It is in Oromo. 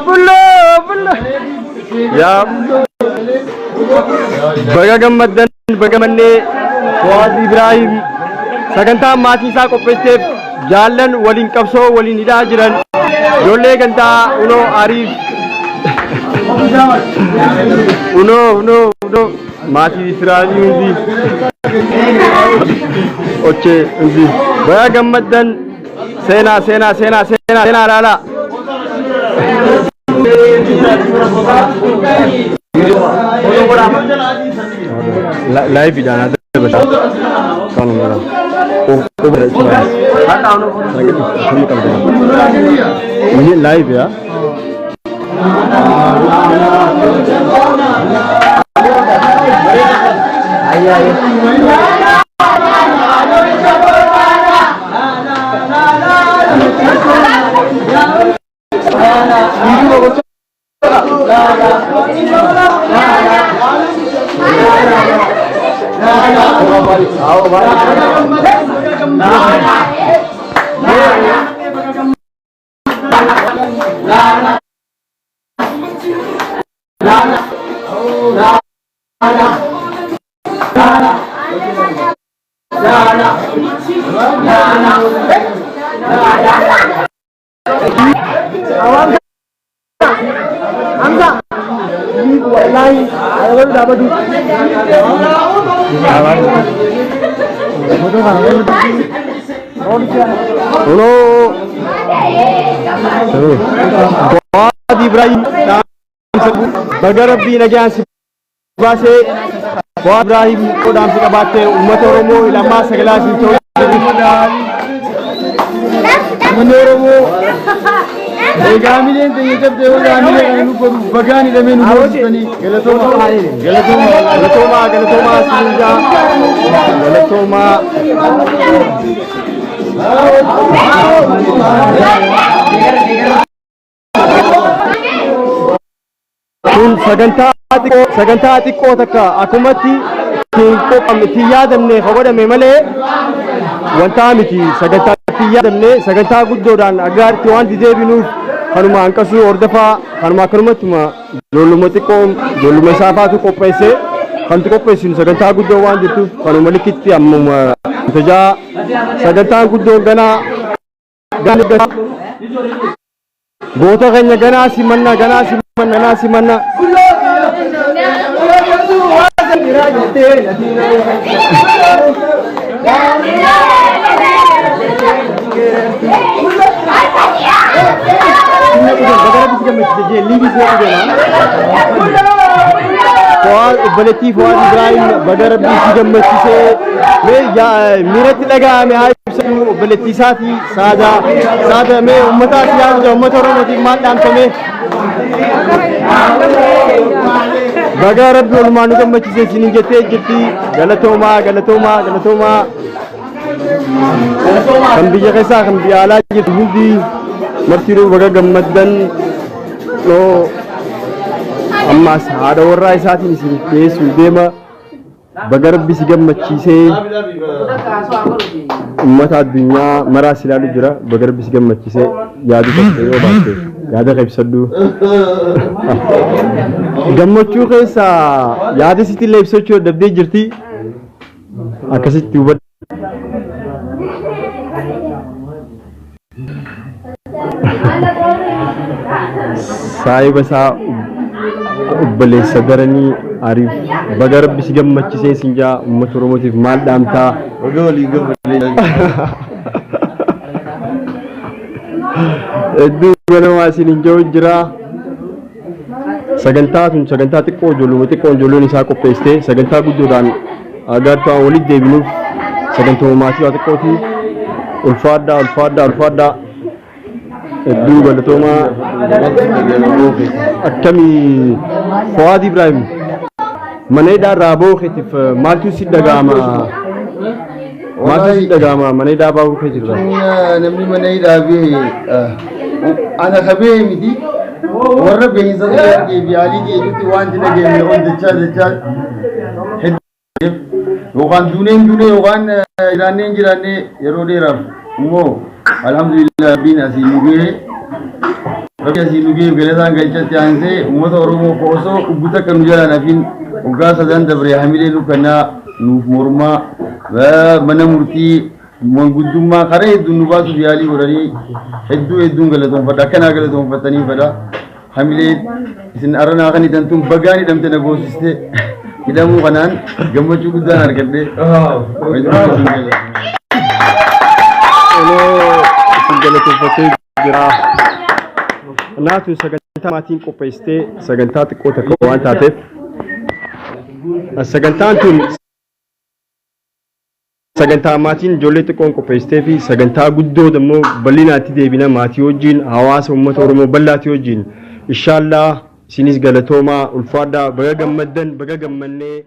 Bulloo bulloo. Yaa baga gammaddan baga mannee Fuwaad Ibraahim sagantaa maatii isaa qopheesseef jaallan waliin qabsoo waliin hidhaa jiran ijoollee gandaa unoo ariif unoo unoo unoo maatii firaanii hundi ochee hundi baga gammaddan seenaa seenaa seenaa seenaa seenaa laalaa. Laayiviidhaan adda dabarsa. Kanuma irraa. Quba jechuudha. Laayiv yaa. Kunoo Fuwaad Ibraahim baga rabbii nagaan si baasee Fuwaad Ibraahim qodhaamsi qabaattee uummata Oromoo ilamaa sagalaa siin ta'uu Uummanni Oromoo egaa mileen teenya cabdee warra milee kana nu godhu bagaan hidhamee nu boonsisanii galatooma galatooma. Galatoomaa galatoomaa siin jaa galatoomaa. Kun sagantaa xiqqoo sagantaa xiqqoo takka akkumatti ittiin qophamne ittiin yaadamne ka godhame malee wantaa miti sagantaa ittiin yaadamne sagantaa guddoodhaan aggaaritti waan deebinuuf kanuma hanqasuu hordofaa kanuma akkanumattuma ijoolluma xiqqoo ijoolluma isaafaatu qopheesse kanti qopheessinu sagantaa guddoo waan jirtuuf kanuma likkitti ammuma tajaa sagantaan guddoon ganaa ganaa goota keenya ganaa simanna ganaa simanna ganaa simanna. Fuwaad obboleettii Fuwaad Ibraahim baga rabbii si gammachiisee mee miiratti dhaga'ame haa ibsatu obboleettii isaatii saada saada mee ummataaf yaadu uummata Oromootiif maal dhaamtame baga rabbi oolmaa nu gammachiise isiniin jettee jirti galatoomaa galatoomaa galatoomaa kan biyya keessaa kan biyya alaa jirtu hundi martinuu baga gammaddan noo ammaas haadha warraa isaatiin isiniif dhiyeessuu deema baga rabbi si gammachiisee ummata addunyaa maraa si ilaalu jira baga rabbi si gammachiisee yaadu tokko yoo baatte yaada kee ibsadhu gammachuu keessa yaada sitti illee ibsachuu dadhabdee jirti akkasitti hubadhu. Saahiba isaa obboleessa daranii ariif baga rabbi si gammachisee sin jaa uummata Oromootiif maal dhaamtaa? Baga waliin gammadee. Hedduu ganamaa isin hin jiru jira. Sagantaa tun sagantaa xiqqoo ijoolluma xiqqoo ijoolleen isaa qopheessite sagantaa guddoodhaan agartuu waan walitti deebinuuf sagantuma maatii waa xiqqooti. Ulfaadhaa ulfaadhaa ulfaadhaa. Hedduu galatoomaa. Akkamii Fuwaad Ibraahim mana hidhaa irraa bahuu keetiif maaltu si dhaga'ama? Maaltu si dhaga'ama mana hidhaa bahuu keetirraa? Namni mana hidhaa bahe ana ka bahe miti warra beeksisa argee fi haalii keeyyutti wanti dhageenye ol jechaa jechaa hedduu yookaan duuneen duunee yookaan jiraanneen jiraannee yeroo dheeraaf immoo alhamdulillah rabbiin asii nu gahe. Rabbi asii nu geef galataan galchatti aansee uummata Oromoo koo osoo ugguta akka nu jalaan hafin waggaa sadan dabre hamilee nu kennaa nuuf mormaa mana murtii manguddummaa karaa hedduun nu baasuuf yaalii godhanii hedduu hedduun galatoonfadha. Akkanaa galatoonfatanii fedha. Hamilee isin aranaa kan hidhamtuun bagaan hidhamte na goosiste hidhamuu kanaan gammachuu guddaan argadhe. Hedduu isin galatoonfadha. Onoo isin galateeffatee jira. Naatu sagantaa maatiin qopheessitee sagantaa xiqqoo takka waan taateef sagantaan tun sagantaa maatiin ijoollee xiqqoon qopheessitee fi sagantaa guddoo immoo bal'inaatti deebina maatii wajjin, hawaasa uummata Oromoo bal'aatii wajjin, inshaallaa. Isinis galatoomaa, ulfaadhaa, baga gammaddan, baga gammannee.